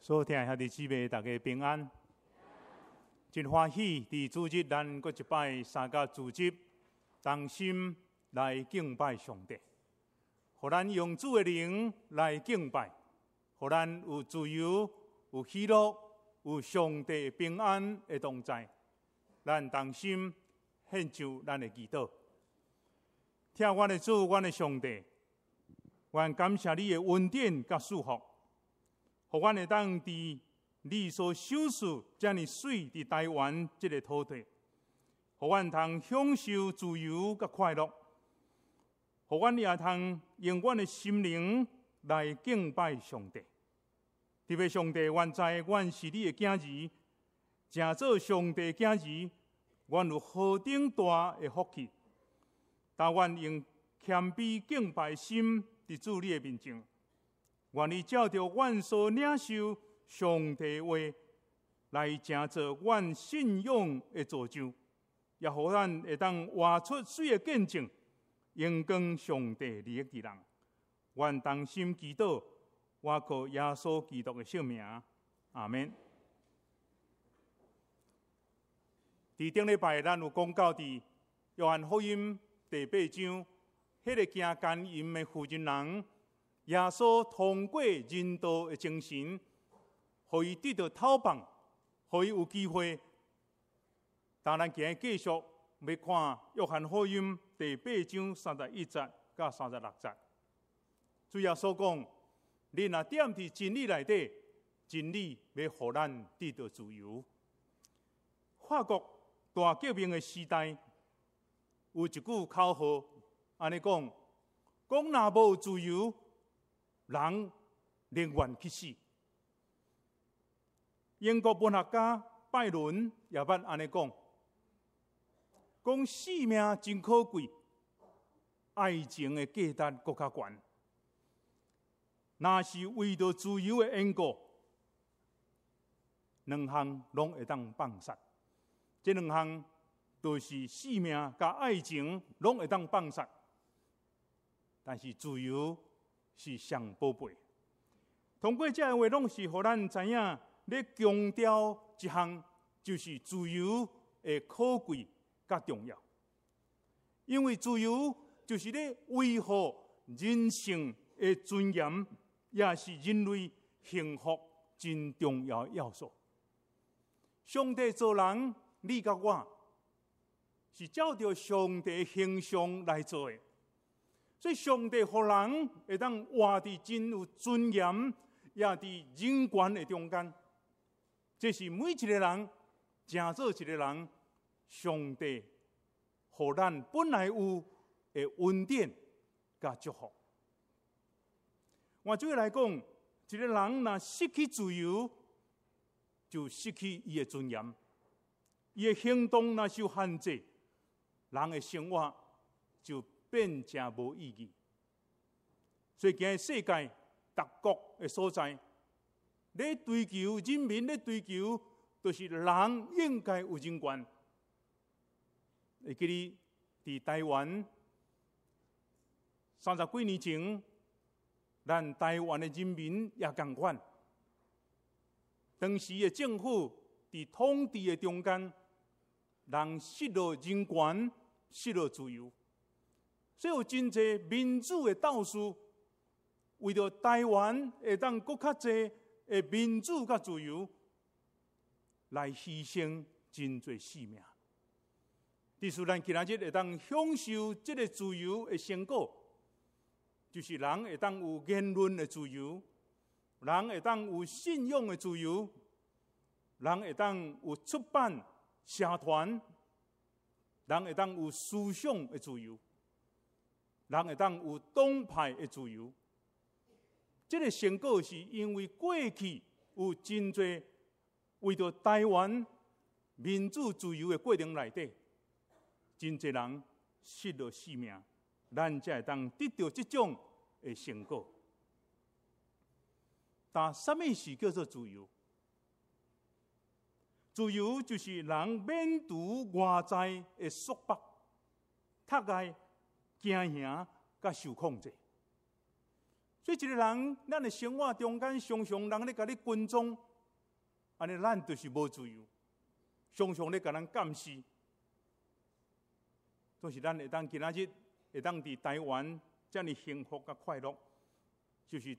所聽兄弟姊妹，大家平安。真歡喜，佇主日咱閣一擺三個組織同心來敬拜上帝，予咱用主的靈來敬拜，予咱有自由、有喜樂、有上帝平安的同在。咱同心獻上咱的祈禱。疼阮的主，阮的上帝，阮感謝你的恩典佮祝福。予阮會當佇你所賞賜遮爾媠佇台灣這个土地，予阮通享受自由佮快樂，予阮也通用阮的心靈來敬拜上帝。特別上帝，阮知阮是你的囝兒，成做上帝囝兒，阮有何等大的福氣。當阮用謙卑敬拜心佇主你的面前，願你照著阮所領受上帝話來成做阮信仰的造就，也予咱會當活出媠的見證，榮光上帝利益佇人。阮同心祈禱，倚靠耶穌基督的聖名，阿們。佇頂禮拜，咱有講到佇約翰福音第八章，彼个行姦淫的婦人人。耶穌通過仁道的精神，予伊得著透放，予伊有機會。當咱今日繼續欲看約翰福音第八章31節到36節。主耶穌講：恁若踮佇真理內底，真理欲予咱得著自由。法國大革命的時代，有一句口號，按呢講：講若無自由，人寧願去死。英國文學家拜倫也捌按呢講，講性命真可貴，愛情的價值閣較懸。若是為著自由的緣故，兩項攏會當放殺。這兩項就是性命佮愛情攏會當放殺，但是自由是上寶貝。通過這个話，攏是予咱知影，咧強調一項，就是自由的可貴佮重要。因為自由就是咧維護人性的尊嚴，也是人類幸福真重要的要素。上帝造人，你佮我，是照著上帝形象來做的。所以，上帝予人會當活佇真有尊嚴，也佇人權的中間。這是每一个人，成做一个人，上帝予咱本來有的恩典佮祝福。換句話來講，一个人若失去自由，就失去伊的尊嚴；伊的行動若受限制，人的生活就變誠無意義。所以今日世界各國的所在，咧追求人民咧追求，就是人應該有人權。會記得佇台灣三十幾年前，咱台灣的人民也仝款。當時的政府佇統治的中間，人失落人權，失落自由。所以有真濟民主的鬥士，為著台灣會當閣較濟的民主佮自由，來犧牲真濟性命。致使咱今仔日會當享受這个自由的成果，就是人會當有言論的自由，人會當有信仰的自由，人會當有出版社團，人會當有思想的自由。人會當有黨派的自由，這个成果是因為過去有真濟為著台灣民主自由的過程內底，真濟人失落性命，咱才會當得著這種的成果。但啥物是叫做自由？自由就是人免除外在的束縛、窒礙、驚嚇佮受控制。所以一个人，咱的生活中間常常人咧共你跟蹤，按呢咱就是無自由，常常咧共人監視。總是咱會當今仔日會當佇台灣遮爾幸福佮快樂，就是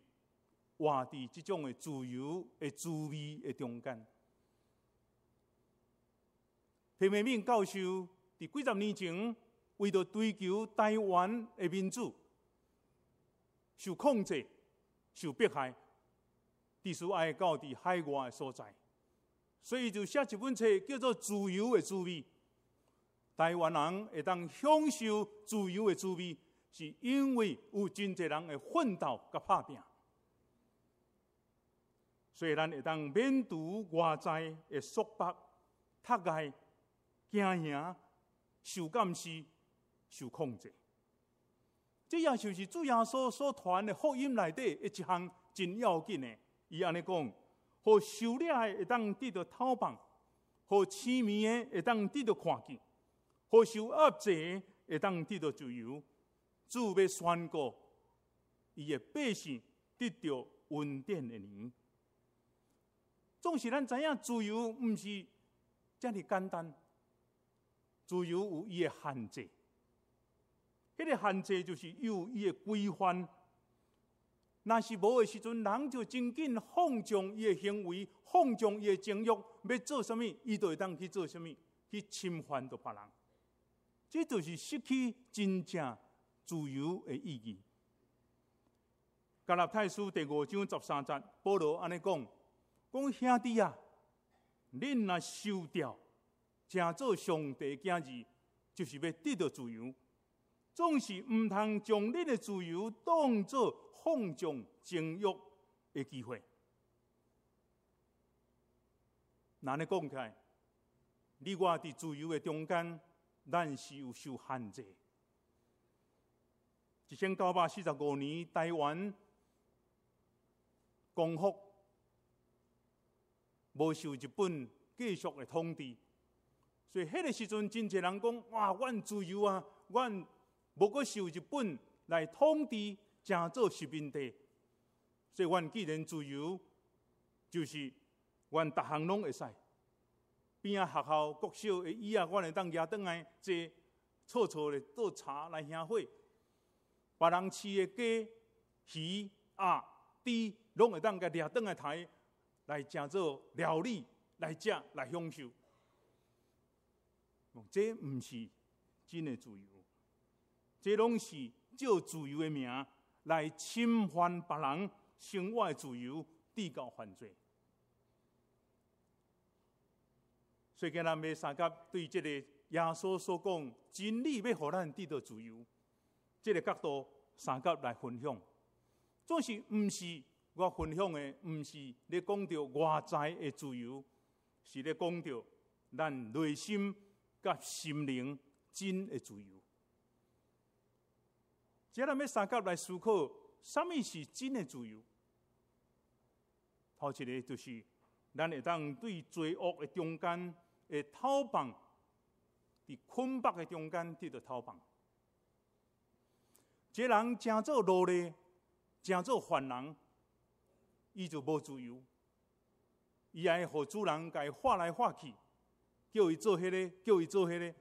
活佇這種的自由的滋味的中間。彭明敏教授佇幾十年前，為著追求台灣的民主，受控制、受迫害，必須愛到佇海外的所在，所以就寫一本冊叫做《自由的滋味》。台灣人會當享受自由的滋味，是因為有真濟人的奮鬥佮拍拚，所以咱會當免除外在的束縛、窒礙、驚嚇、受監視、受控制。這也就是主耶穌所傳的福音內底的一項真要緊的。伊按呢講：予受掠的會當得著透放，予痴迷的會當得著看見，予受壓制的會當得著自由。主欲宣告伊的百姓得著恩典的年。總是咱知影自由毋是遮爾簡單，自由有伊的限制。彼個限制就是有伊的規範。若是無的時陣，人就真緊放縱伊的行為，放縱伊的情慾，欲做啥物，伊就會當去做啥物，去侵犯著別人。這就是失去真正自由的意義。加拉太書第五章十三節，保羅按呢講：講兄弟啊，恁若受召，成做上帝囝兒，就是欲得著自由。總是毋通將恁的自由當做放縱情慾的機會。若按呢講起來，你我佇自由的中間，咱是有受限制。1945年，台灣光復，無受日本繼續的統治，所以彼個時陣，真濟人講：哇，阮自由啊，阮無閣受日本來統治，成做殖民地。所以，阮既然自由，就是阮逐項攏會使。邊仔學校國小的椅仔，阮會當攑轉來坐，坐坐咧倒茶來燃火。別人飼的雞、魚、鴨、豬，攏會當共掠轉來刣，來成做料理來食來享受。這毋是真的自由，這攏是借自由的名來侵犯別人生活的自由，締到犯罪。所以今咱欲相佮對這個耶穌所講真理，欲予咱得著自由，這個角度相佮來分享。總是毋是我分享的，毋是咧講著外在的自由，是咧講著咱內心佮心靈真的自由。這咱欲相佮來思考，啥物是真的自由？頭一个就是咱會當對罪惡的中間的透放，佇捆綁的中間得著透放。這個人成做奴隸，成做犯人，伊就無自由。伊愛予主人共伊劃來劃去，叫伊做彼个，叫伊做彼个。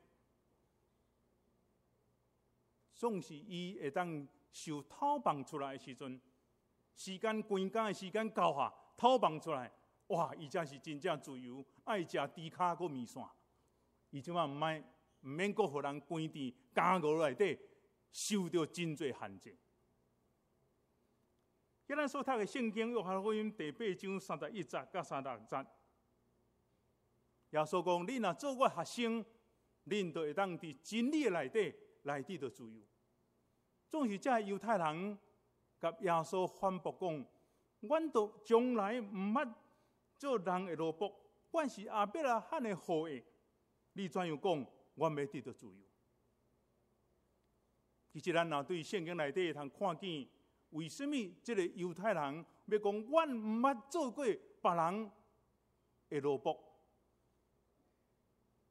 總是伊會當受透放出來的時陣，時間關監的時間到下，透放出來，哇！伊才是真正自由，愛食豬跤閣麵線。伊這擺毋愛，毋免閣予人關佇監獄內底，受著真濟限制。今咱所讀的聖經約翰福音第八章三十一節佮三十六節，耶穌講：恁若做我學生，恁就會當佇真理的內底來得著自由。總是這猶太人共耶穌反駁講：阮都從來毋捌做人的奴僕，阮是亞伯拉罕的後裔。你怎樣講？阮欲得著自由？其實咱若對聖經內底會通看見，為啥物這个猶太人欲講阮毋捌做過別人的奴僕？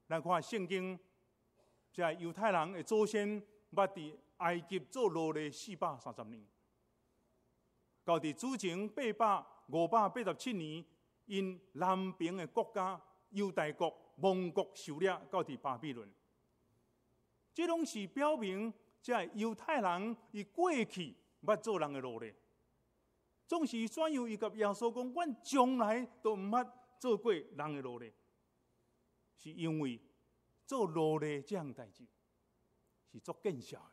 咱看聖經，這猶太人的祖先捌佇埃及做奴隸四百三十年。到佇主前587年，𪜶南邊的國家猶大國亡國受掠到佇巴比倫。這攏是表明，這猶太人伊過去捌做人的奴隸，總是怎樣伊共耶穌講，阮從來都毋捌做過人的奴隸，是因為做奴隸這項代誌是足見笑的。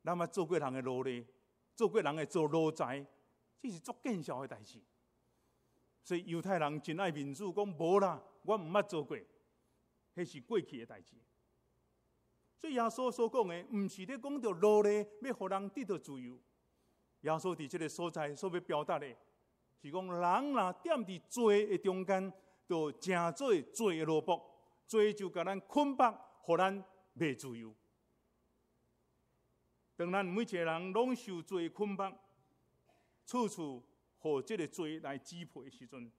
咱捌做過人的奴隸，做過人的做奴才，這是足見笑的代誌。所以猶太人真愛面子，講無啦，我毋捌做過，彼是過去的代誌。所以耶穌所講的，毋是咧講著奴隸欲予人得著自由。耶穌佇這个所在所欲表達的，是講人若踮佇罪的中間，就成做罪的奴僕，罪就共咱捆綁，予咱袂自由。當咱每一个人攏受罪捆綁，處處予這个罪來支配的時陣，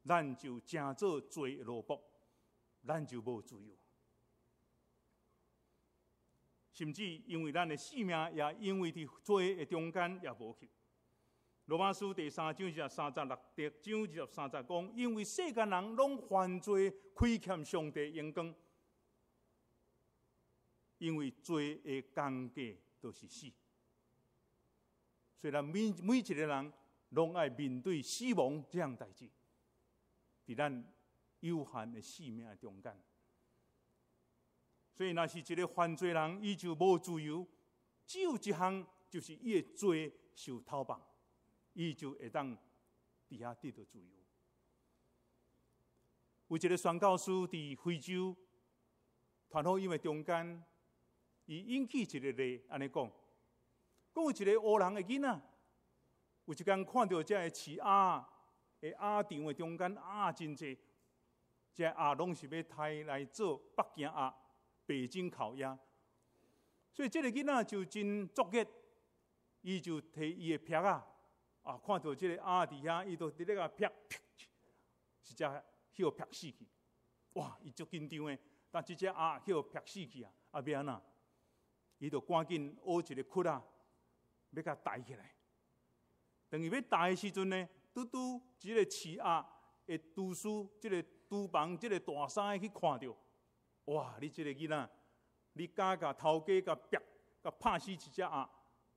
咱就成做罪的奴僕，咱就無自由。甚至因為咱的性命也因為佇罪的中間也無去。羅馬書第三章36章23節講，因為世間人攏犯罪，虧欠上帝榮光，因為罪的工價就是死。所以咱每每一个人攏愛面對死亡這項代誌，佇咱有限的性命的中間。所以，若是一个犯罪人，伊就無自由，只有一項，就是伊的罪受討放，伊就會當佇遐得著自由。有一个宣教師佇非洲傳福音的中間，伊引起一个例，按呢講，講有一个黑人的囡仔，有一工看著這个飼鴨的鴨場的中間鴨真濟，這鴨攏是欲刣來做北京鴨、北京烤鴨，所以這个囡仔就真作孽，伊就提伊的劈仔，啊，看著這个鴨佇遐，伊就佇咧共劈，一隻予劈死去，哇！伊足緊張的，但這隻鴨予劈死去啊，啊欲按怎？伊就趕緊挖一个窟仔，欲共埋起來。當伊欲埋的時陣呢，拄拄這個飼鴨的廚師，這个廚房這个大師去看著。哇！你這个囡仔，你敢共頭家共劈，共拍死一隻鴨，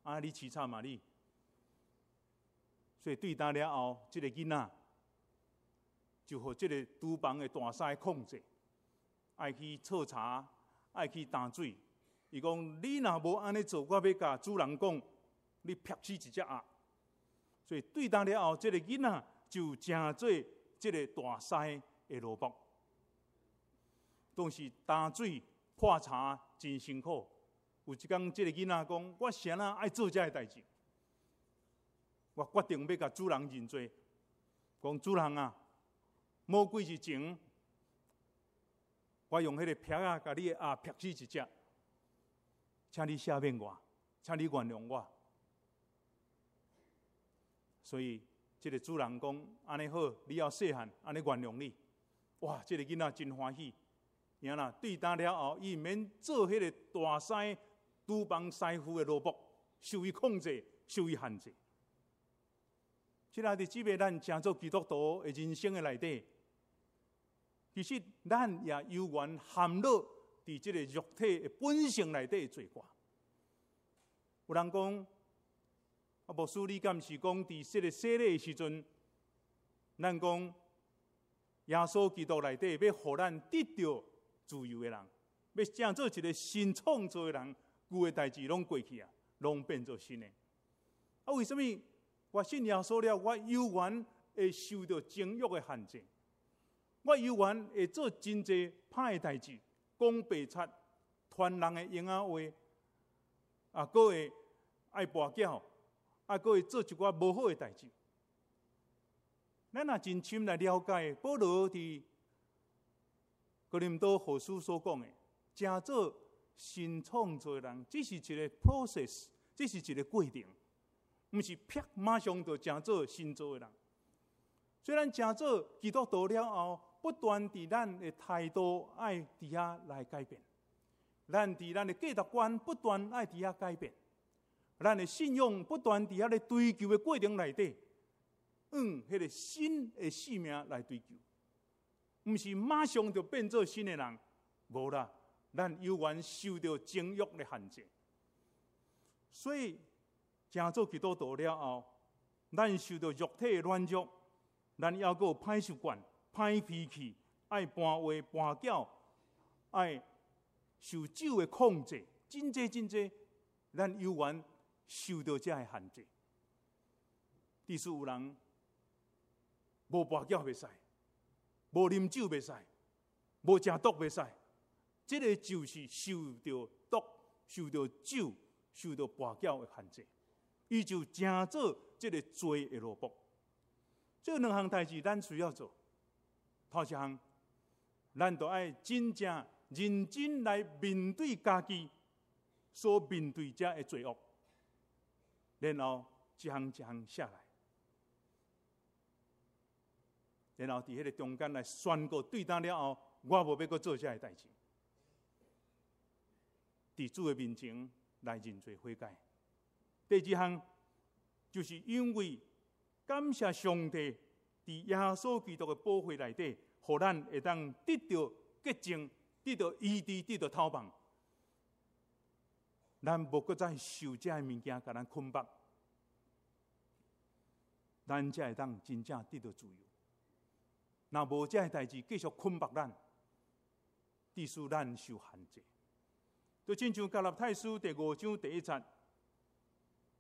啊！你悽慘啊你！所以對今了後，這个囡仔就予這个廚房的大師控制，愛去剉柴，愛去擔水。伊講：你若無按呢做，我欲共主人講，你劈死一隻鴨。所以對今了後，這个囡仔就成做這个大師的奴僕。當時擔水破柴真辛苦。有一工，這个囡仔講：我啥人愛做這个代誌？我決定欲共主人認罪。講主人啊，無幾日前，我用彼个劈仔共你的鴨劈死一隻，請你赦免我，請你原諒我。所以，這个主人講：按呢好，你猶細漢，按呢原諒你。哇！這个囡仔真歡喜。然啦，對今了後，伊毋免做彼个大師廚房師傅的奴僕，受伊控制，受伊限制。親愛的姊妹，咱成做基督徒的人生的內底，其實咱也猶原陷落佇這个肉體的本性內底的罪過。有人講，啊，牧師，你敢是講佇這个洗禮的時陣，咱講耶穌基督內底欲予咱得著自由的人，欲成做一个新創造的人，舊的代誌攏過去啊，攏變做新的。啊，為啥物我信耶穌了，我猶原會受著情欲的限制？我猶原會做真濟歹的代誌，講白賊，傳人的閒仔話，啊，閣會愛跋筊，啊，閣會做一寡無好的代誌。咱若真深來了解，保羅佇哥林多後書所講的，成做新創造的人，這是一个 process，這是一个過程，毋是啪馬上就成做新造的人。雖然成做基督徒了後，不斷佇咱的態度愛佇遐來改變，咱佇咱的價值觀不斷愛佇遐改變，咱的信仰不斷佇遐咧追求的過程內底，用彼個新的生命來追求，毋是馬上就變做新的人，無啦，咱猶原受著情欲的限制。所以，成做基督徒了後，咱受著肉體的軟弱，咱猶閣有歹習慣、歹脾氣，愛盤話盤攪，愛受酒的控制，真濟真濟，咱猶原受著這个限制。致使有人無跋筊袂使，無啉酒袂使，無食毒袂使，這个就是受著毒、受著酒、受著跋筊的限制，伊就成做這个罪的奴僕。這兩項代誌咱需要做。頭一項，咱著愛真正認真來面對家己所面對這个罪惡，然後一項一項寫來，然後佇彼个中間來宣告，對今了後，我無欲閣做這个代誌，佇主的面前來認罪悔改。第二項，就是因為感謝上帝佇耶穌基督的寶血內底，予咱會當得著潔淨，得著醫治，得著透放。咱無閣再受這个物件共咱捆綁，咱才會當真正得著自由。若無這个代誌繼續捆綁咱，致使咱受限制。就親像加拉太書第五章第一節，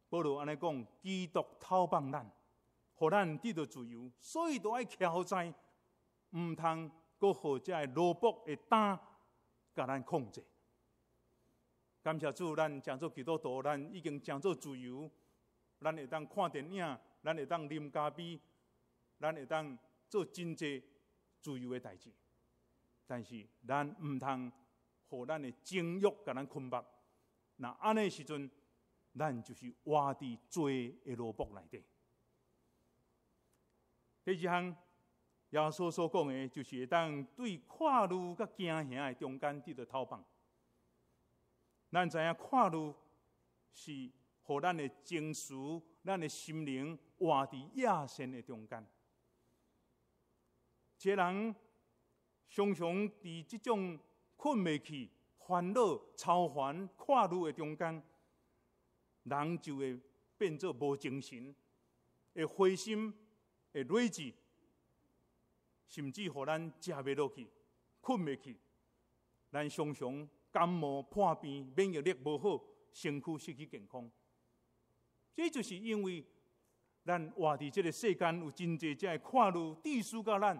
保羅按呢講：基督透放咱，予咱得著自由，所以著愛徛在，毋通閣予這个奴僕的擔共咱控制。感謝主，咱成做基督徒，咱已經成做自由，咱會當看電影，咱會當啉咖啡，咱會當做真濟自由的代誌。但是咱毋通予咱的情欲共咱捆綁。若按呢時陣，咱就是活佇罪的奴僕內底。第二項，耶穌所講的，就是會當對看慮佮驚嚇的中間得著透放。咱知影看慮是予咱的情緒、咱的心靈活佇野性的中間。一個人常常佇這種睏袂去、煩惱、操煩、看慮的中間，人就會變做無精神，會灰心，會累志，甚至予咱食袂落去、睏袂去。咱常常感冒破病，免疫力無好，身軀失去健康。這就是因為咱活佇這个世間，有真濟這个看慮，致使到咱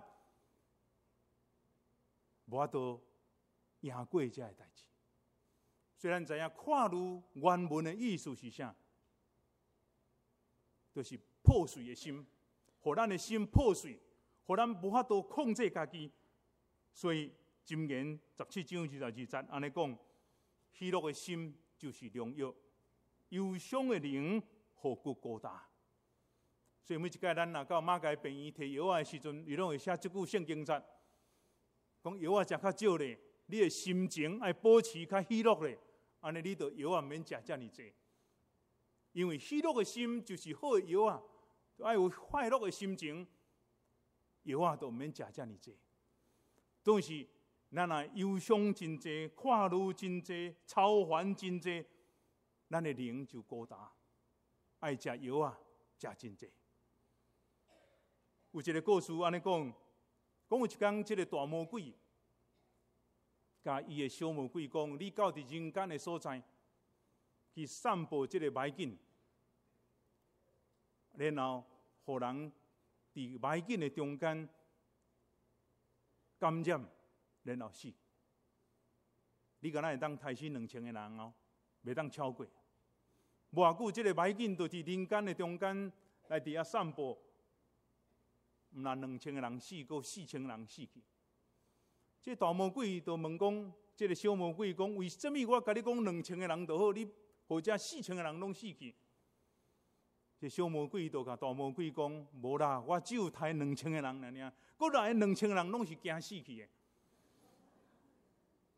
無法度贏過這个代誌。雖然知影看慮原文的意思是啥，就是破碎的心，予咱的心破碎，予咱無法度控制家己。所以箴言17章22節按呢講：喜樂的心就是良藥，憂傷的靈予骨孤焦。所以每一擺咱若到馬偕病院提藥仔的時陣，伊攏會寫這句聖經節，講藥仔食較少咧，你的心情愛保持較喜樂咧，按呢你著藥仔毋免食遮爾濟。因為喜樂的心就是好的藥仔，愛有快樂的心情，藥仔都毋免食遮爾濟。總是咱若憂傷真濟，看慮真濟，操煩真濟，咱的靈就孤單，愛食藥仔，食真濟。有一个故事按呢講，講有一工，這个大魔鬼共伊的小魔鬼講：你到佇人間的所在去散布這个歹囝，然後予人佇歹囝的中間感染，然後死。你敢若會當刣死2000个人哦，袂當超過。無偌久，這个歹囝就佇人間的中間來佇遐散布。毋但2000个人死，閣4000人死去。這大魔鬼就問講：這个小魔鬼講，為啥物我共你講兩千个人就好，你予這4000个人攏死去？這小魔鬼就共大魔鬼講：無啦，我只有刣兩千个人爾爾，閣來兩千个人攏是驚死去的，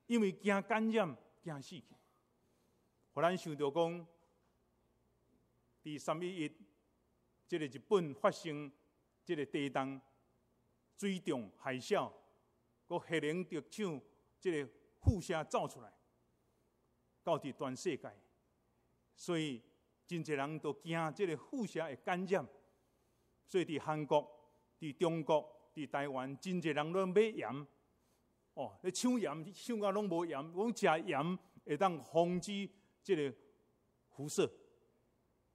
因為驚感染，驚死去。予咱想著講，佇3.11，這个日本發生這个地動、水漲、海嘯，閣核能電廠這个輻射走出來，到佇全世界，所以真濟人都驚這个輻射會感染，所以佇韓國、佇中國、佇台灣，真濟人攏買鹽，哦，咧搶鹽，搶到攏無鹽，講食鹽會當防止這个輻射，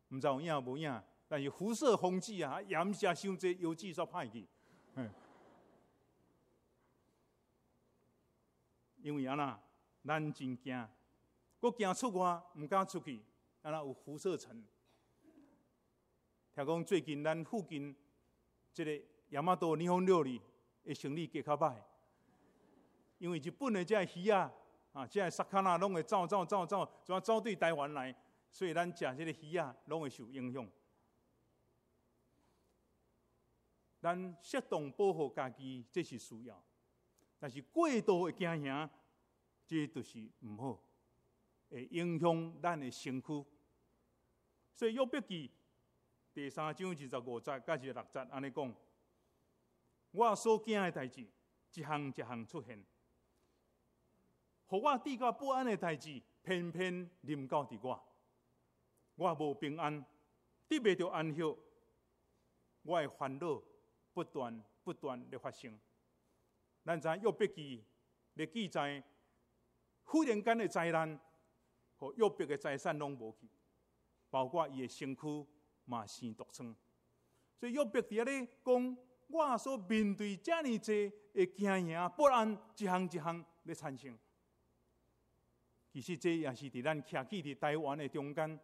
毋知有影無影，但是輻射防止啊，鹽食傷濟，腰子煞歹去。因為按怎，咱真驚，閣驚出外，毋敢出去，按怎有輻射塵。聽講最近咱附近這个大和日本料理的生意加較歹，因為日本的這个魚仔啊，這个魚攏會走走走走，怎走對台灣來，所以咱食這个魚仔攏會受影響。咱適當保護家己，這是需要，但是過度的驚嚇，這就是毋好，會影響咱的身軀。所以約伯記第三章25節佮26節按呢講：我所驚的代誌，一項一項出現，予我至到不安的代誌，偏偏臨到佇我，我無平安，得袂著安息，我的煩惱不斷不斷咧發生。咱知約伯記咧記載，忽然間的災難，予約伯的財產攏無去，包括伊的身軀嘛生毒瘡。所以約伯佇遐咧講，我所面對遮爾濟的驚嚇不安，一項一項咧產生。其實這也是佇咱徛起佇台灣的中間，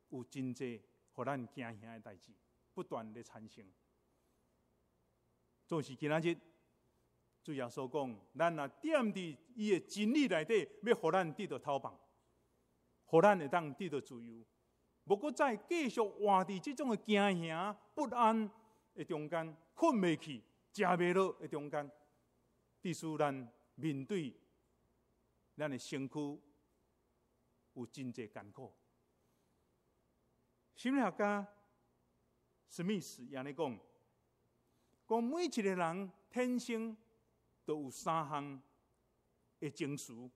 有真濟予咱驚嚇的代誌不斷咧產生。總是今仔日，主耶穌講，咱若踮佇伊的真理內底，欲予咱得著透放，予咱會當得著自由，無閣再繼續活佇這種的驚嚇不安的中間，睏袂去、食袂落的中間，致使咱面對咱的身軀有真濟艱苦。心理學家史密斯也按呢講，講每一個人天生都有三項的情緒，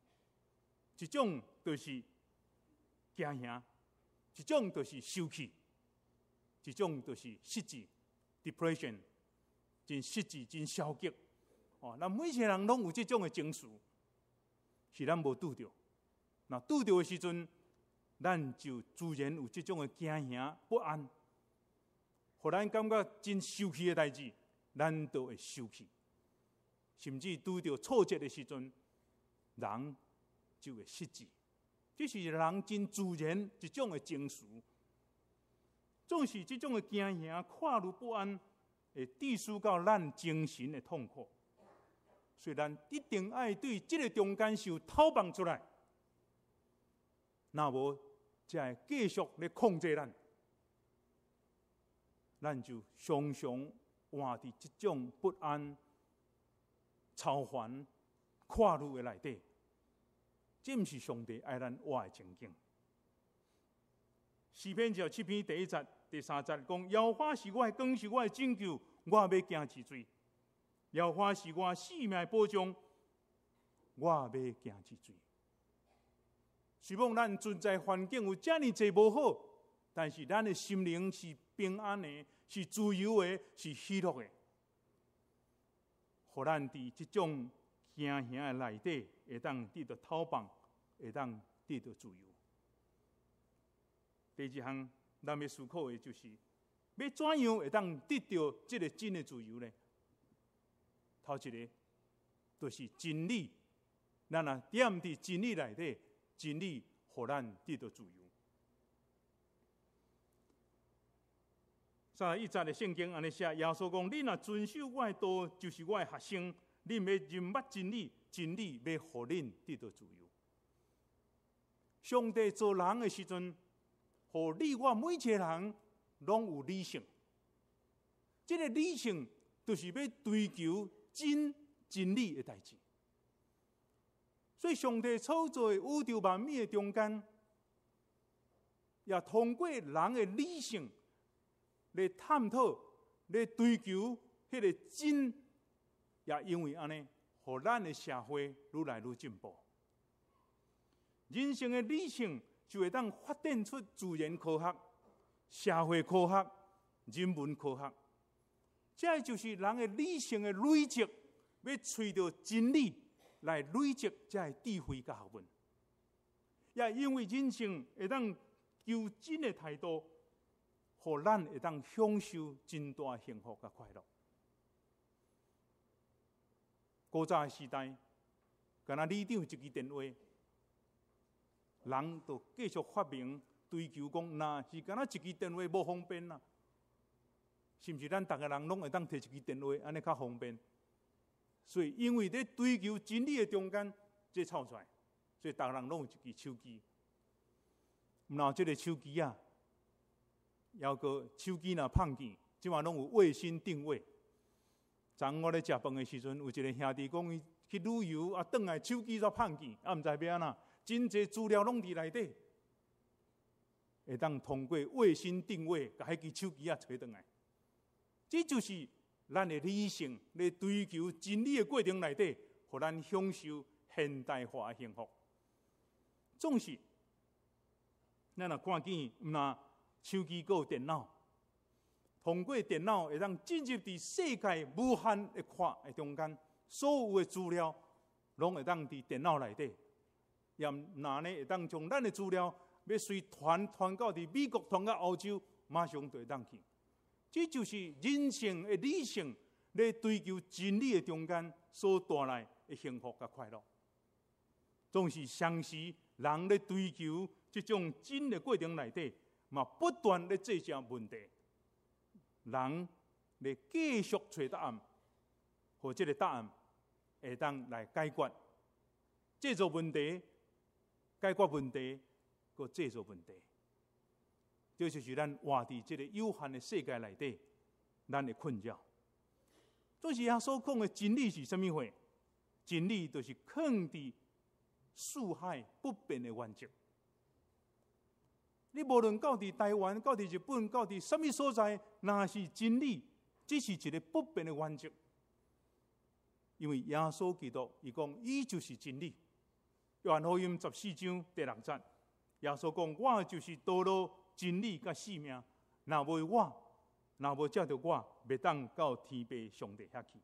一種就是驚嚇，一種就是生氣，一種就是失志（depression），真失志、真消極。哦，咱每一個人攏有這種的情緒，是咱無拄著。若拄著的時陣，咱就自然有這種的驚嚇不安，予咱感覺真生氣的代誌，咱就會生氣，甚至拄著挫折的時陣，人就會失志。這是人真自然一種的情緒，總是這種的驚嚇、跨入不安，會致使到咱精神的痛苦。所以，咱一定愛對這个中間受透放出來，若無才會繼續咧控制咱，咱就常常活佇這種不安、操煩、跨入的內底。這毋是上帝愛咱活的情景。詩篇27篇第一節、第三節講：耶和華是我的光，是我的拯救，我欲驚一罪。耶和華是我性命的保障，我欲驚一罪。希望咱存在環境有遮爾濟無好，但是咱的心靈是平安的，是自由的，是喜樂的。予咱佇這種驚嚇的內底，會當得著透放，會當得著自由。第二項，咱欲思考的就是，欲怎樣會當得著這个真的自由呢？頭一个，就是真理。咱若踮佇真理內底，真理予咱得著自由。31節的聖經按呢寫，耶穌講：恁若遵守我的道，就是我的學生。恁欲認捌真理，真理欲予恁得著自由。上帝造人的時陣，予你我每一个人攏有理性。這个理性就是欲追求真真理的代誌。所以，上帝創造的宇宙萬物的中間，也通過人的理性來探討、來追求彼个真，也因為按呢，予咱的社會愈來愈進步。人性的理性就會當發展出自然科學、社會科學、人文科學。這就是人的理性的累積，欲揣著真理來累積這个智慧佮學問。也因為人性會當求真的態度，予咱會當享受真大幸福佮快樂。古早的時代，敢若里長一支電話，人就繼續發明追求講，若是敢若一支電話無方便啦，是毋是咱逐个人攏會當提一支電話，按呢較方便？所以，因為佇追求真理的中間，這湊出來，所以逐个人攏有一支手機。毋若這个手機啊，猶閣手機若碰見，這馬攏有衛星定位。昨昏我咧食飯的時陣，有一个兄弟講伊去旅遊啊，轉來手機煞碰見，啊，毋知欲按怎，真濟資料攏佇內底，會當通過衛星定位，共彼支手機仔揣轉來。這就是咱的理性咧追求真理的過程內底，予咱享受現代化的幸福。總是，咱若看見，毋若手機閣有電腦，通過電腦會當進入佇世界無限的闊的中間，所有的資料攏會當佇電腦內底，也毋若呢會當將咱的資料欲隨傳傳到佇美國、傳到歐洲，馬上就會當去。這就是人性的理性咧追求真理的中間所帶來的幸福佮快樂。總是相時人咧追求這種真的過程內底，嘛不斷咧製造問題。人咧繼續揣答案，予這个答案會當來解決製造問題、解決問題，閣製造問題。這就是咱活佇這个有限的世界內底，咱的困擾。總是耶穌講的真理是啥物貨？真理就是囥佇四海不變的原則。你無論到佇台灣、到佇日本、到佇啥物所在，若是真理，這是一个不變的原則。因為耶穌基督，伊講伊就是真理。約翰福音14章第6節，耶穌講：我就是道路、真理佮生命。若無我，若無藉著我，袂當到天父上帝遐去。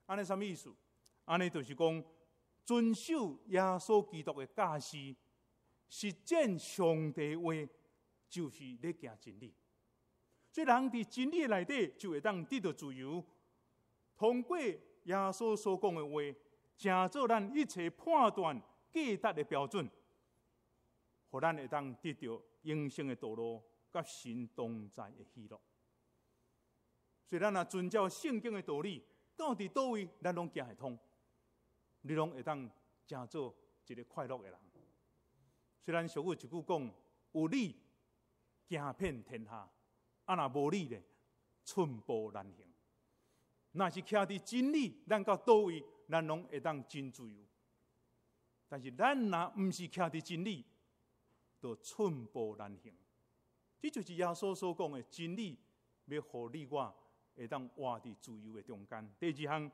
按呢啥物意思？按呢就是講，遵守耶穌基督的教示，實踐上帝話，就是咧行真理。所以人佇真理內底就會當得著自由，通過耶穌所講的話，成做咱一切判斷價值的標準，予咱會當得著永生的道路，佮神同在的喜樂。所以咱若遵照聖經的道理，到佇佗位，咱攏行會通，你攏會當成做一个快樂的人。雖然俗語一句講，有理行遍天下，啊若無理咧，寸步難行。若是徛佇真理，咱到佗位，咱攏會當真自由。但是咱若毋是徛佇真理，就寸步難行。這就是耶穌所講的真理，欲予你我會當活佇自由的中間。第二項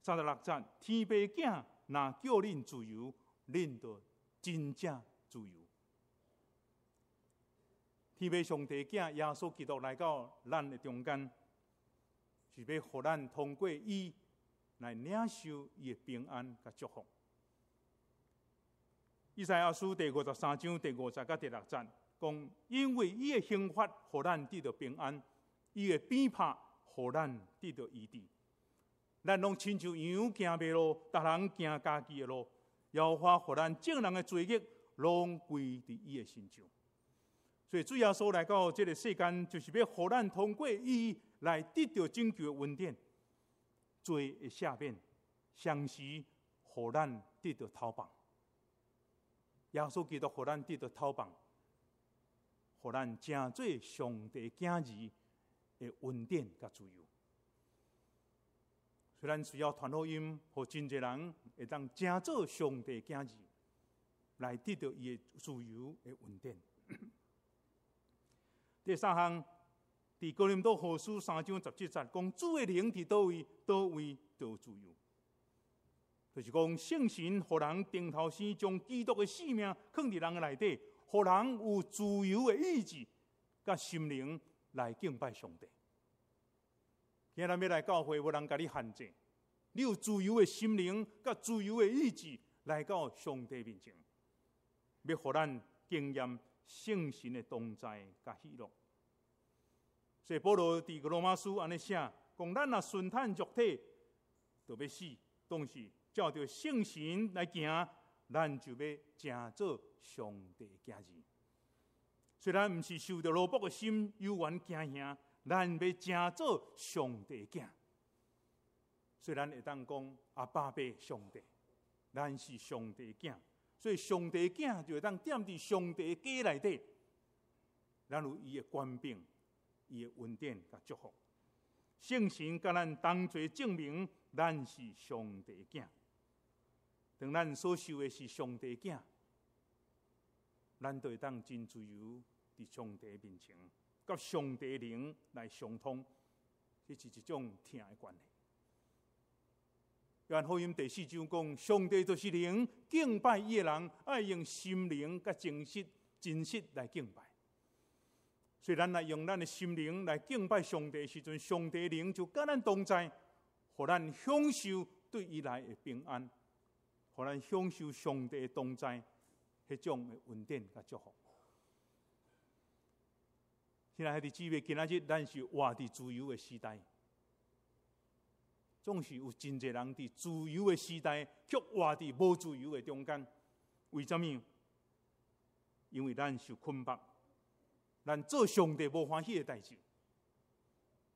，36節，天父囝若叫恁自由，恁就真正自由。天父上帝囝耶穌基督來到咱的中間，是欲予咱通過伊來領受伊的平安佮祝福。以賽亞書第53章第5節佮第6節講，因為伊的刑罰，予咱得著平安；伊的鞭拍，予咱得著醫治。咱攏親像羊行迷路，逐人行家己的路。耶和華予咱眾人的罪孽，攏歸佇伊的身上。所以主耶穌來到這个世間，就是欲予咱通過伊來得著拯救的恩典，罪的赦免，同時予咱得著透放。耶穌基督予咱得著透放，予咱成做上帝囝兒的恩典佮自由。所以咱需要傳福音，予真濟人會當成做上帝囝兒，來得著伊的自由的恩典。第三項，佇哥林多後書3章17節講，主的靈佇佗位，佗位就有自由。就是講聖神予人重頭生，將基督的性命囥佇人的內底，予人有自由的意志，佮心靈來敬拜上帝。今日欲來教會，無人共你限制，你有自由的心靈，佮自由的意志來到上帝面前，欲予咱經驗聖神的同在佮喜樂。所以保羅佇羅馬書按呢寫，講咱若順趁肉體，就欲死；當是照著聖神來行，咱就欲成做上帝囝兒。雖然毋是受著奴僕的心，猶原驚嚇，咱欲成做上帝囝。雖然會當講阿爸爸上帝，咱是上帝囝，所以上帝囝就會當踮佇上帝家內底，咱有伊的權柄、伊的恩典佮祝福。聖神佮咱同齊證明，咱是上帝囝。當咱所受的是上帝囝，咱就會當真自由佇上帝面前，佮上帝靈來相通，這是一種疼的關係。約翰福音第四章講，上帝就是靈，敬拜伊的人愛用心靈佮真實、真實來敬拜。所以咱來用咱的心靈來敬拜上帝的時陣，上帝靈就佮咱同在，予咱享受對伊來的平安，予咱享受上帝的同在，彼種的恩典佮祝福。親愛的姊妹，今仔日咱是活佇自由的時代，總是有真濟人佇自由的時代，卻活佇無自由的中間。為啥物？因為咱受捆綁，咱做上帝無歡喜的代誌，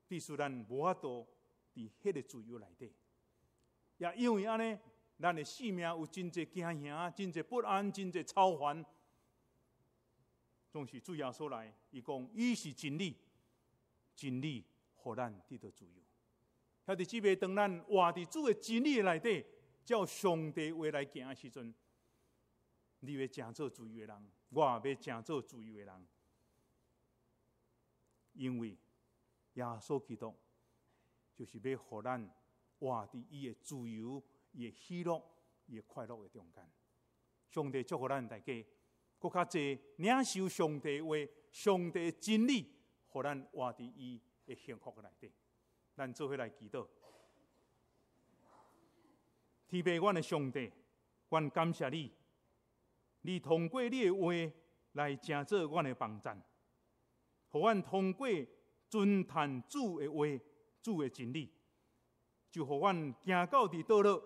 致使咱無法度佇彼个自由內底。也因為按呢，咱的性命有真濟驚嚇、真濟不安、真濟操煩。總是主耶穌來，伊講伊是真理，真理予咱得到自由。兄弟姊妹，當咱活佇主的真理內底，照上帝話來行的時陣，你欲成做自由的人，我欲成做自由的人，因為耶穌基督就是欲予咱活佇伊的自由、伊的喜樂、伊的快樂的中間。上帝祝福咱大家，閣較濟領受上帝話、上帝真理，予咱活佇伊的幸福內底。咱做伙來祈禱。天父，阮的上帝，阮感謝你，你通過你的話來成做阮的幫贊，予阮通過遵趁主的話、主的真理，就予阮行到佇倒落，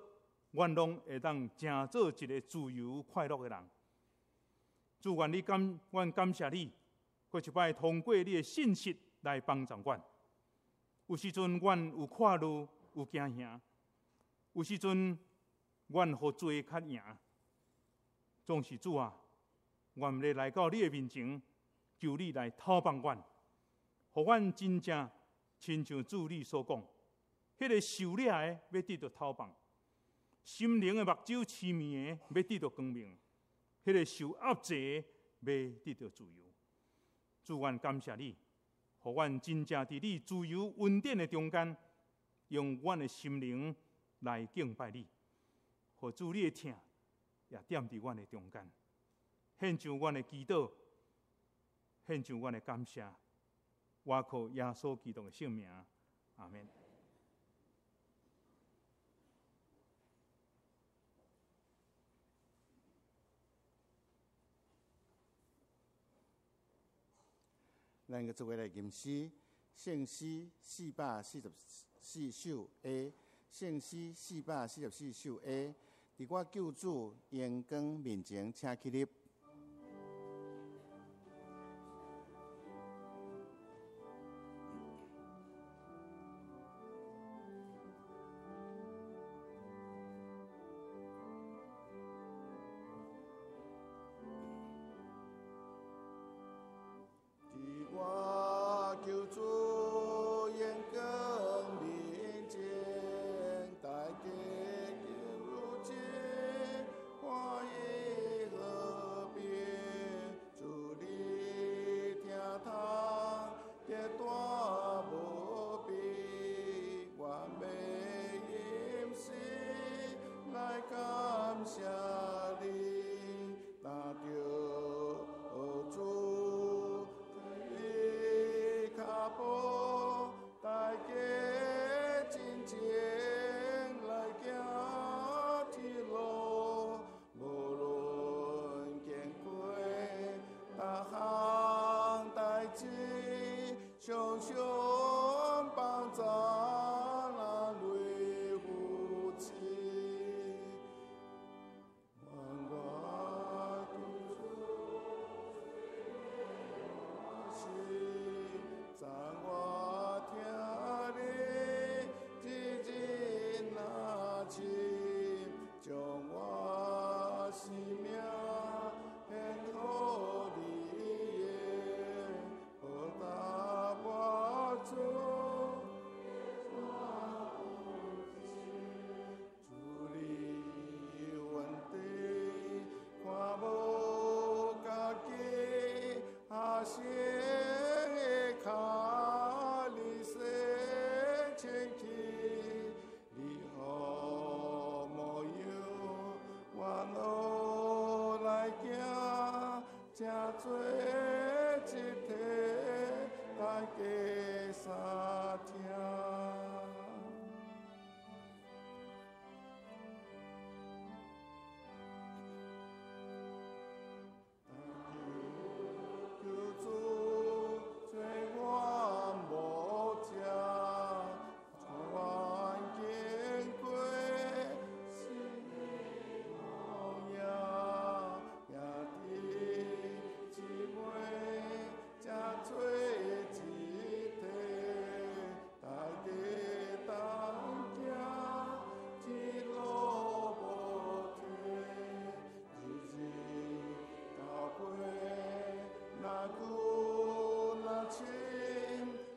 阮攏會當成做一个自由快樂的人。主，願你感，阮感謝你，閣一擺通過你的信實來幫助阮。有時陣阮有看路，有驚嚇；有時陣阮予罪較贏。總是主啊，阮欲來到你的面前，求你來透放阮，予阮真正親像主你所講，彼个受掠的欲得著透放，心靈的目睭痴迷的欲得著光明，彼个受壓制的欲得著自由。主，阮感謝你，予阮真正佇你自由恩典的中間，用阮的心靈來敬拜你，予主你的疼也踮佇阮的中間，獻上阮的祈禱，獻上阮的感謝，倚靠耶穌基督的聖名，阿們。咱閣做伙來吟詩，聖詩444首 A，聖詩444首 A，佇我救主榮光面前，請起立。佇我救主榮光面前，大家如今歡喜和志，常常幫助咱來扶持。願我救主是，讚我聽你一日若親，將我生命獻予你的，報答我主。主你恩典，看無家己，阿生的跤你洗清氣，你好模樣，我路來行，這做一體，大家相聽。求主做我無邪，帶阮經過死曠野，兄弟姊妹這做一體，大家同行，天路無退，日日交陪，若久若親，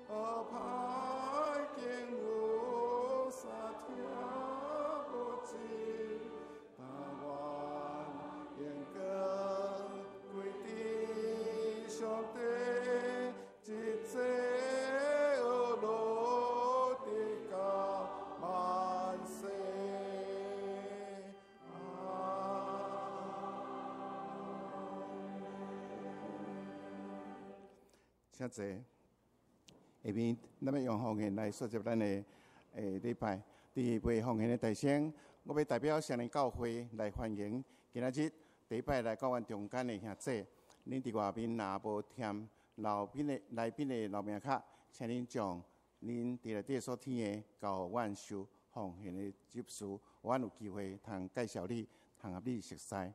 何歹經有三聽無盡，但願榮光歸佇上帝，一切樂直到萬世。阿請坐。下面，咱欲用方言來說接咱的禮拜。佇背方言的大聲，我欲代表雙連教會來歡迎今仔日第一擺來到阮中間的兄姊。恁佇外面若無添來賓的來賓的留名卡，請恁將恁佇內底所添的交予阮收奉獻的執事，阮有機會通介紹你，通予你熟似。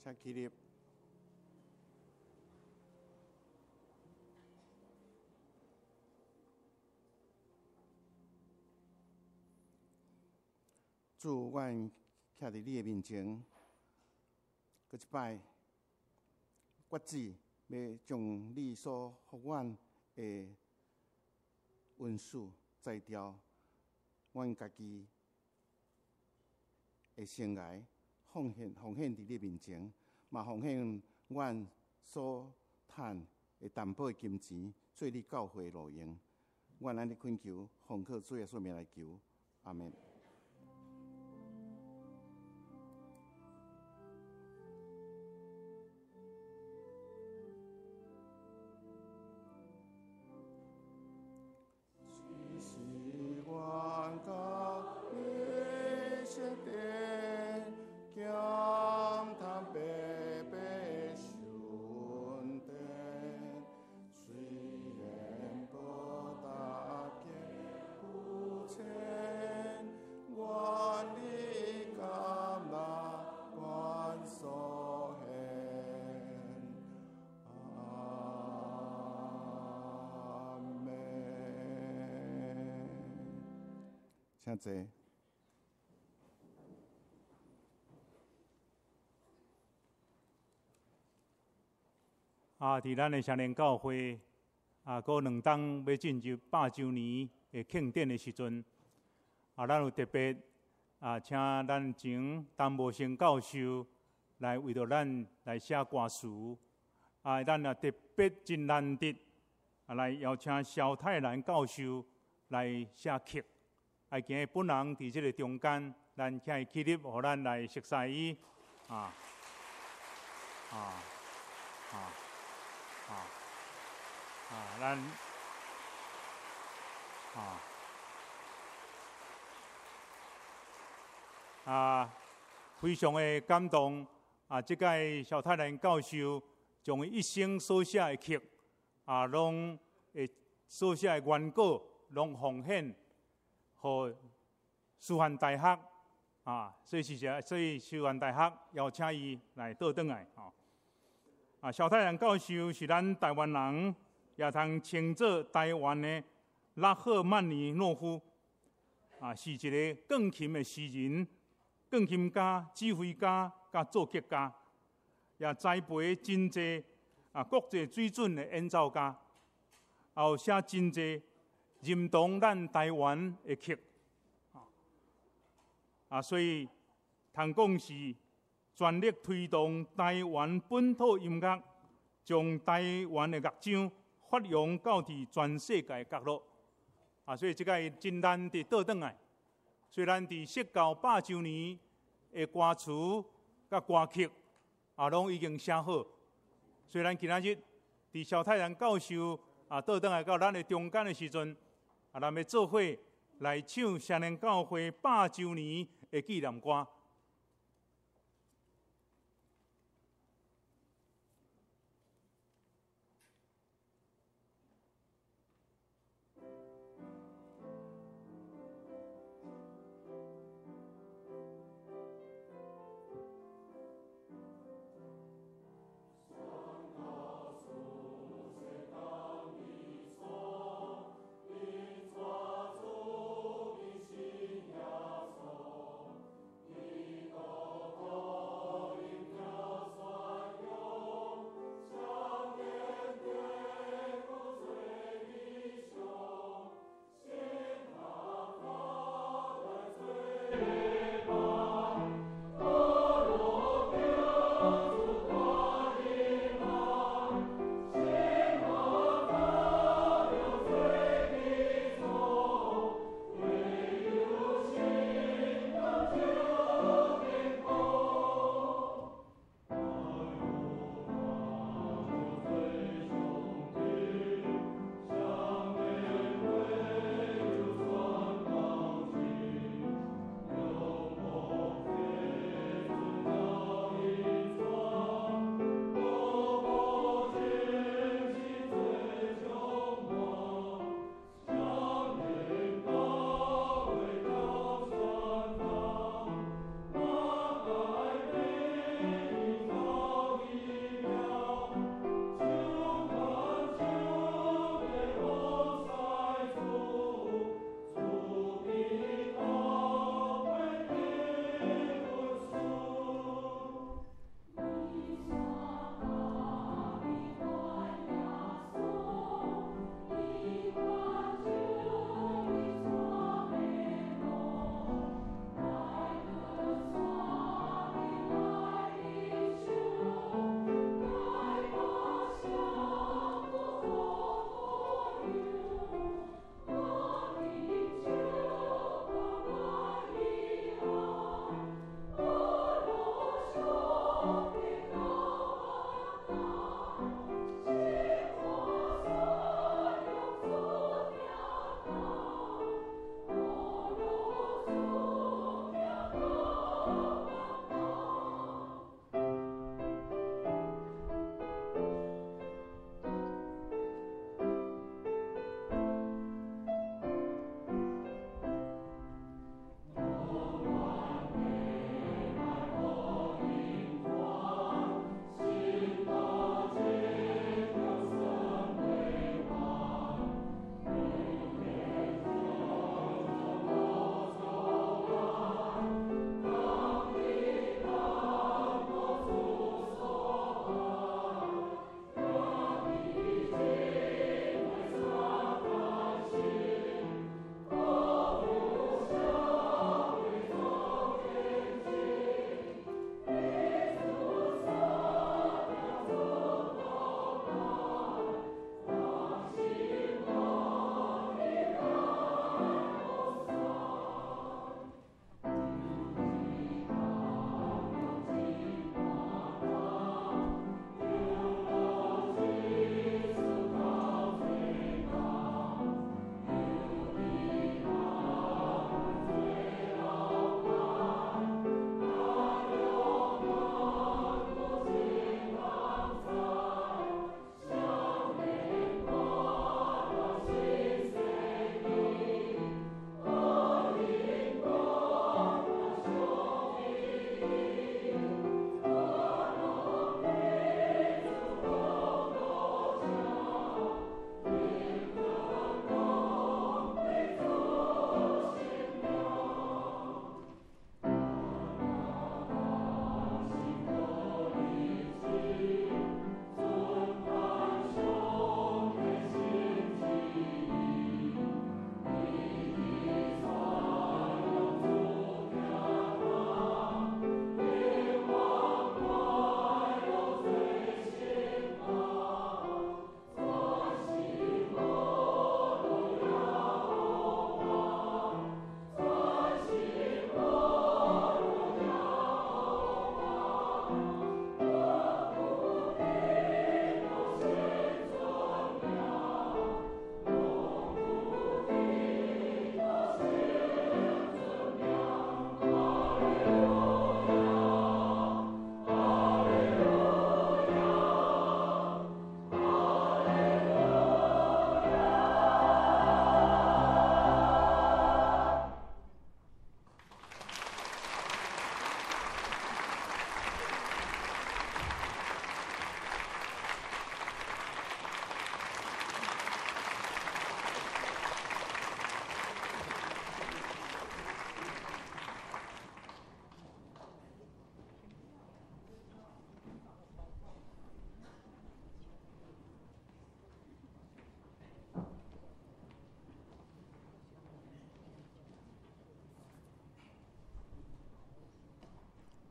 請起立。主，阮徛佇你的面前，閣一擺，決志欲將你所予阮的恩賜才調，阮家己的生涯奉獻奉獻佇你面前，嘛奉獻阮所趁的淡薄的金錢，做你教會路用。阮按呢懇求，奉靠主耶穌名來求，阿們。請坐。啊，佇咱的雙連教會，啊，閣兩冬欲進入百週年的慶典的時陣，啊，咱有特別啊，請咱前陳無成教授來為著咱來寫歌詞，啊，咱也特別真難得啊，來邀請蕭泰然教授來寫曲。啊，今日本人佇這个中間，咱請伊起立，予咱來熟似伊。啊啊啊啊啊！咱啊啊，非常的感動啊！這屆蕭泰然教授將伊一生所寫的曲啊，攏會所寫的原稿攏奉獻。予師範大學啊，所以是啥？所以師範大學邀請伊來倒轉來吼。啊，蕭泰然教授是咱台灣人，也通稱做台灣的拉赫曼尼諾夫啊，是一个鋼琴的詩人、鋼琴家、指揮家、佮作曲家，也栽培真濟啊國際水準的演奏家，也有寫真濟認同咱台灣的曲，啊，所以通講是全力推動台灣本土音樂，將台灣的樂章發揚到佇全世界角落。啊，所以這個真難得倒轉來。雖然佇釋教百週年的歌詞佮歌曲啊，攏已經寫好。雖然今仔日佇蕭泰然教授啊倒轉來到咱的中間的時陣，啊，咱欲做伙來唱雙連教會百週年的紀念歌。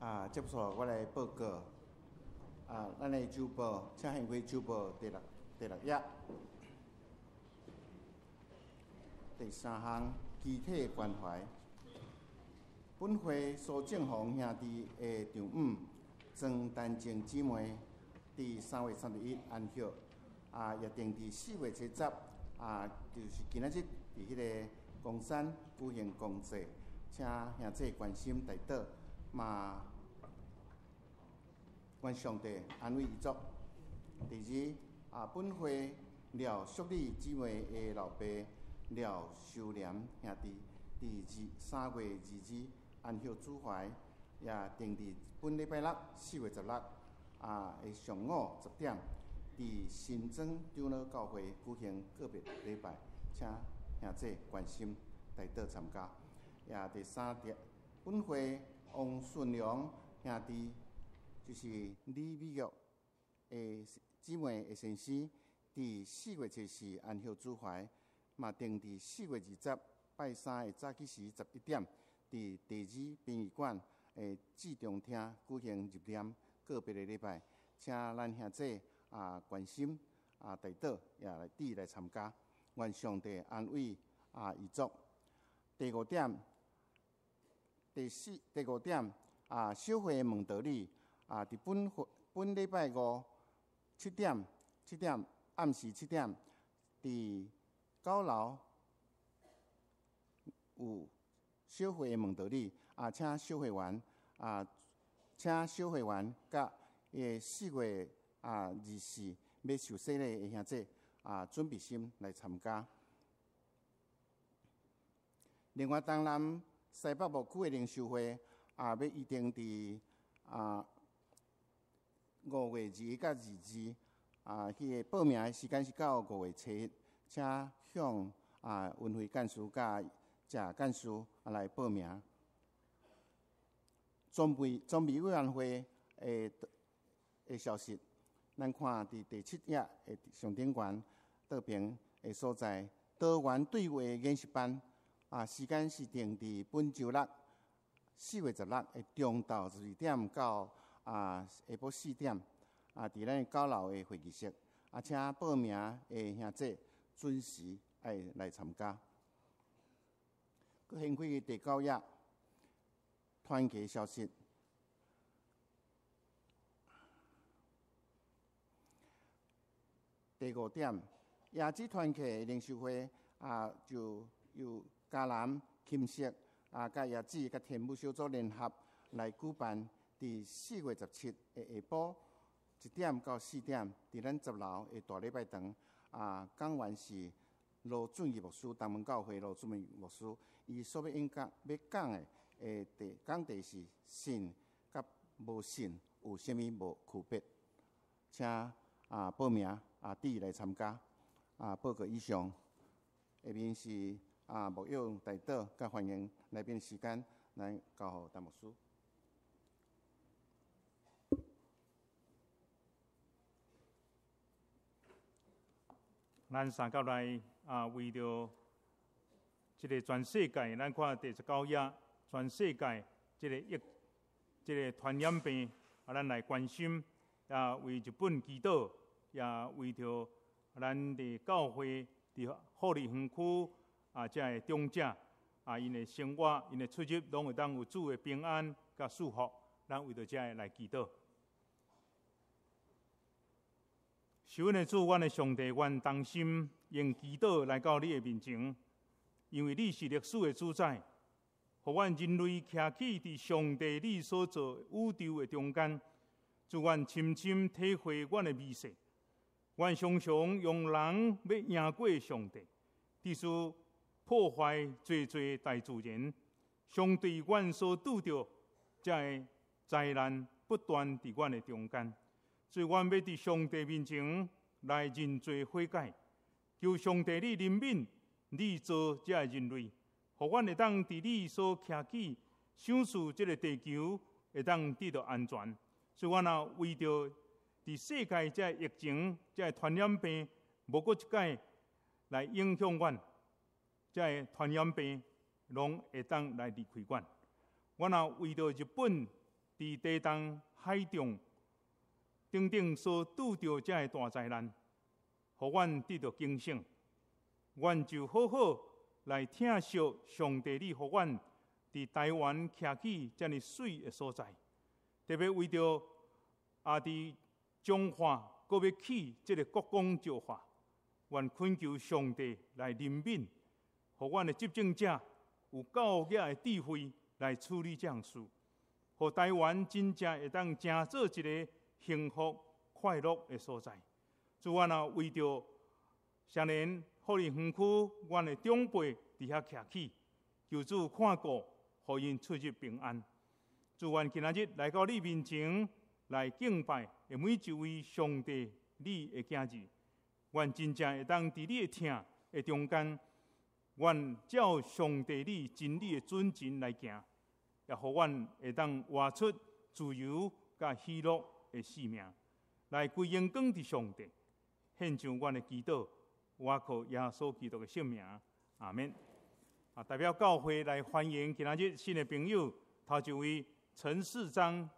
啊，接续我來報告。啊，咱的週報，請掀開週報第六頁，第三項肢體關懷。本會蘇正宏兄弟的丈母莊丹靜姊妹，佇3月31安息。啊，約定佇4月70，啊，就是今仔日佇彼个岡山舉行公祭，請兄弟關心代禱，嘛願上帝安慰遺族。第二，啊，本會廖淑麗姊妹的老爸廖秀蓮兄弟，佇3月22安息主懷，也定佇本禮拜六4月16啊的上午10點，佇新莊長老教會舉行告別禮拜，請兄弟關心代禱參加。也第三點，本會王順良兄弟，就是李美玉的姊妹的先生，佇4月24安息主懷，嘛定佇4月20拜三的早起時11點，佇第二殯儀館的志中廳舉行入殮告別的禮拜，請咱兄弟啊關心啊代禱也來佇來參加，願上帝安慰啊遺族。第五點，第四第五點啊，小會問道理啊，佇本本禮拜五7點暗時7點，佇九樓有小會問道理啊，請小會員啊，請小會員佮伊的4月24欲受洗禮的兄弟啊，準備心來參加。另外，東南西北牧區的靈修會啊，欲預定佇啊5月21佮22啊，彼个報名的時間是到5月7日，請向啊文慧幹事佮謝幹事啊來報名。裝備委員會的消息，咱看佇第七頁的上頂懸倒爿的所在，多元對話研習班啊，時間是定佇本週六4月16的中晝12點到啊下晡4點啊，佇咱九樓的會議室啊，請報名的兄弟準時愛來參加。閣掀開第九頁，團契消息。第五點，椰子團契靈修會啊，就由嘉南、金石啊，佮椰子佮天母小組聯合來舉辦，佇4月17的下晡1點到4點，佇咱10樓的大禮拜堂啊，講員是羅俊義牧師，東門教會羅俊義牧師，伊所欲演講欲講的題講題是信佮無信有啥物無區別？請啊報名啊，佇來參加啊。報告以上，下面是啊牧養代禱佮歡迎來賓時間，來交予陳牧師。咱三甲來啊，為著這个全世界，咱看第19頁，全世界這个疫，這个傳染病啊，咱來關心啊，為日本祈禱，也為著咱佇教會佇福利園區啊，遮个長者啊，𪜶的生活、𪜶的出入，攏會當有主的平安佮祝福。咱為著遮个來祈禱。是阮的主，阮的上帝，阮同心用祈禱來到你的面前，因為你是歷史的主宰，予阮人類徛起佇上帝你所造宇宙的中間，主，阮深深體會阮的微細，阮常常用人欲贏過上帝，致使破壞濟濟大自然，相對阮所拄著這个災難不斷佇阮的中間。所以，阮欲佇上帝面前來認罪悔改，求上帝你憐憫，你造這个人類，予阮會當佇你所徛起賞賜這个地球，會當得到安全。所以，阮也為著佇世界這个疫情、這个傳染病，無閣一擺來影響阮，這个傳染病攏會當來離開阮。阮也為著日本佇地動、海漲等等所拄著遮个大災難，予阮得著警醒。阮就好好來疼惜上帝，你予阮佇台灣徛起遮爾媠的所在，特別為著佇彰化閣欲起這个國光石化，願懇求上帝來憐憫，予阮的執政者有夠額的智慧來處理這項事，予台灣真正會當成做一个幸福快樂的所在。主啊，若為著雙連福利園區，阮的長輩佇遐徛起，求主看顧，予𪜶出入平安。主，阮今仔日來到你面前來敬拜的每一位上帝你的囝兒，願真正會當佇你的疼的中間，阮照上帝你真理的準繩來行，也予阮會當活出自由佮喜樂的生命，來歸榮光佇上帝。獻上阮的祈禱，倚靠耶穌基督的聖名，阿們。代表教會來歡迎今仔日新的朋友，頭一位陳世章、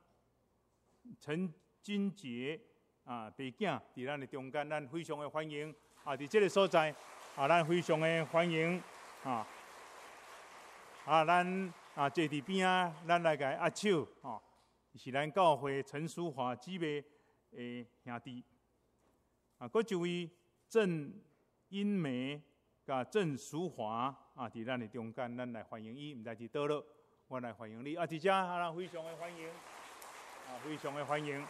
陳金杰爸囝佇咱的中間，咱非常的歡迎。佇這个所在，咱非常的歡迎。咱坐佇邊仔，咱來共伊握手，吼，是咱教會陳淑華姊妹的兄弟。閣一位鄭英梅佮鄭淑華佇咱的中間，咱來歡迎伊，毋知佇佗落，我來歡迎你。佇遮，咱非常的歡迎，非常的歡迎。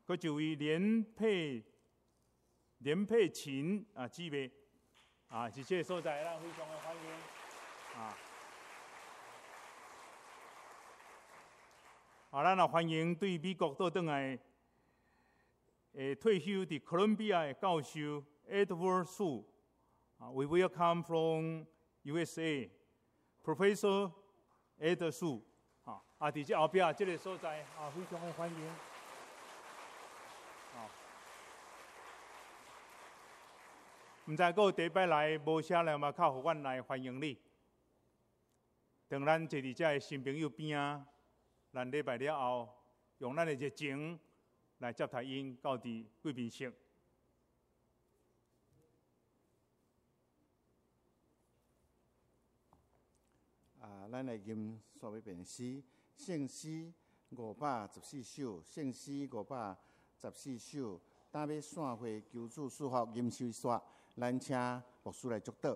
閣一位連佩琴姊妹，佇這个所在，咱非常的歡迎。咱也歡迎對美國倒轉來，退休佇哥倫比亞的教授 Edward Su，We welcome from USA Professor Ed Su，佇這後壁這个所在，非常的歡迎。毋知閣有第一擺來無寫來嘛，較予阮來歡迎你。當咱坐佇遮个新朋友邊仔，咱禮拜了後，用咱的熱情來接待𪜶到佇貴賓室。咱來吟煞一遍詩，聖詩514首，聖詩514首，今欲散會求主賜福，吟修煞，咱請牧師來祝禱。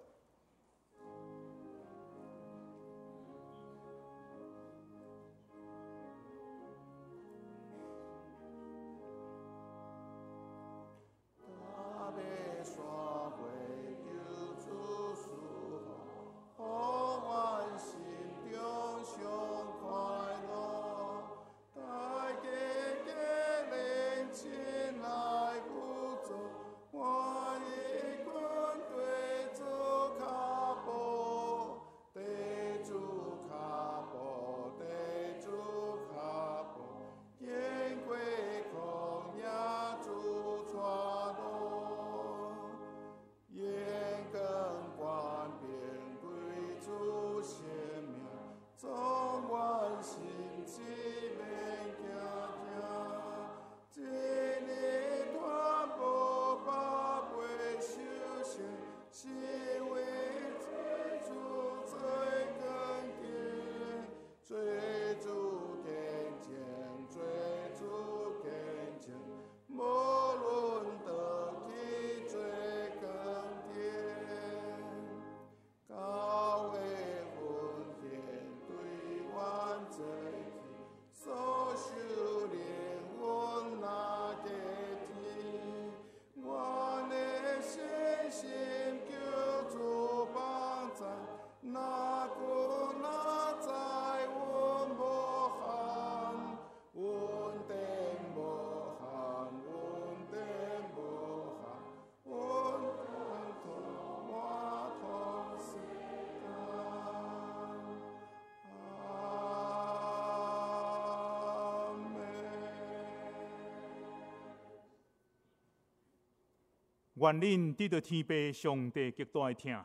願恁得著天父上帝極大的疼，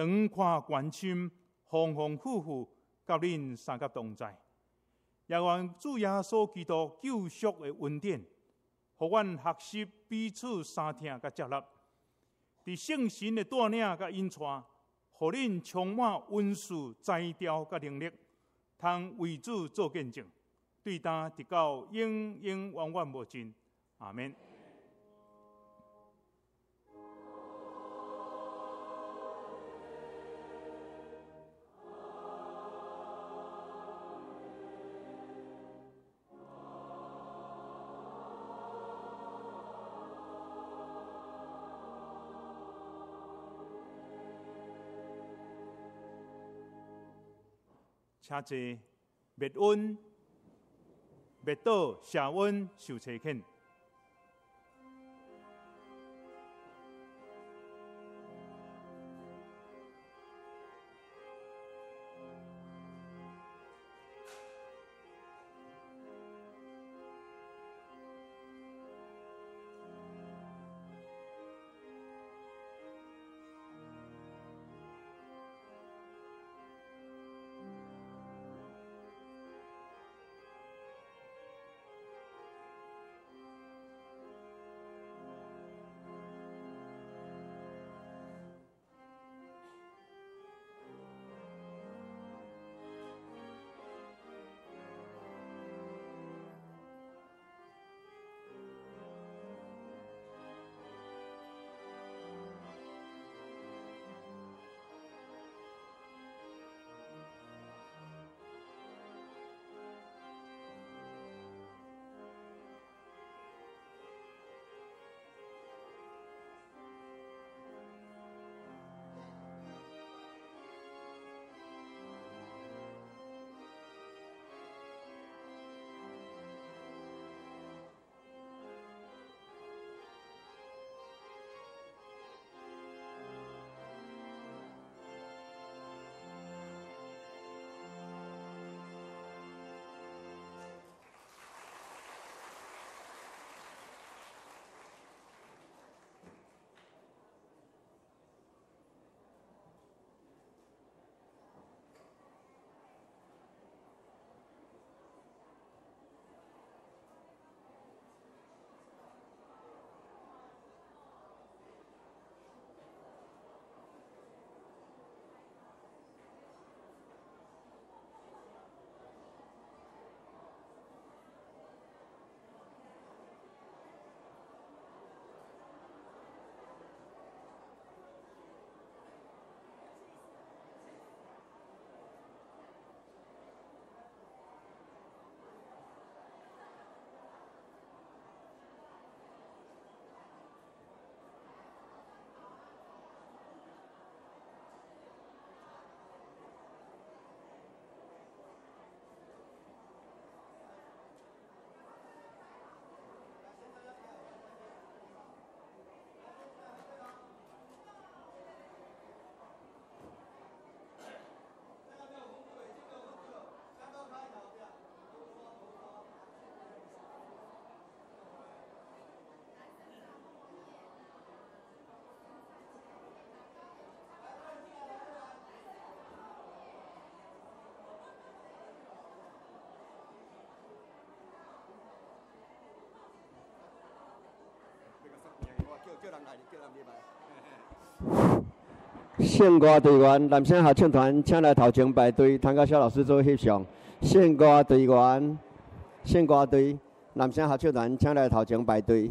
長看關心，豐豐富富，佮恁相佮同在。也願主耶穌基督救贖的恩典，予阮學習彼此相疼佮接納。佇聖神的帶領佮引帶，予恁充滿恩賜、才調佮能力，通為主做見證，對今直到永永遠遠無盡。阿們。請坐，滅瘟、滅倒、舍瘟、受差遣。聖歌隊員，男聲合唱團，請來頭前排隊，通佮蕭老師做翕相。聖歌隊員，聖歌隊，男聲合唱團，請來頭前排隊。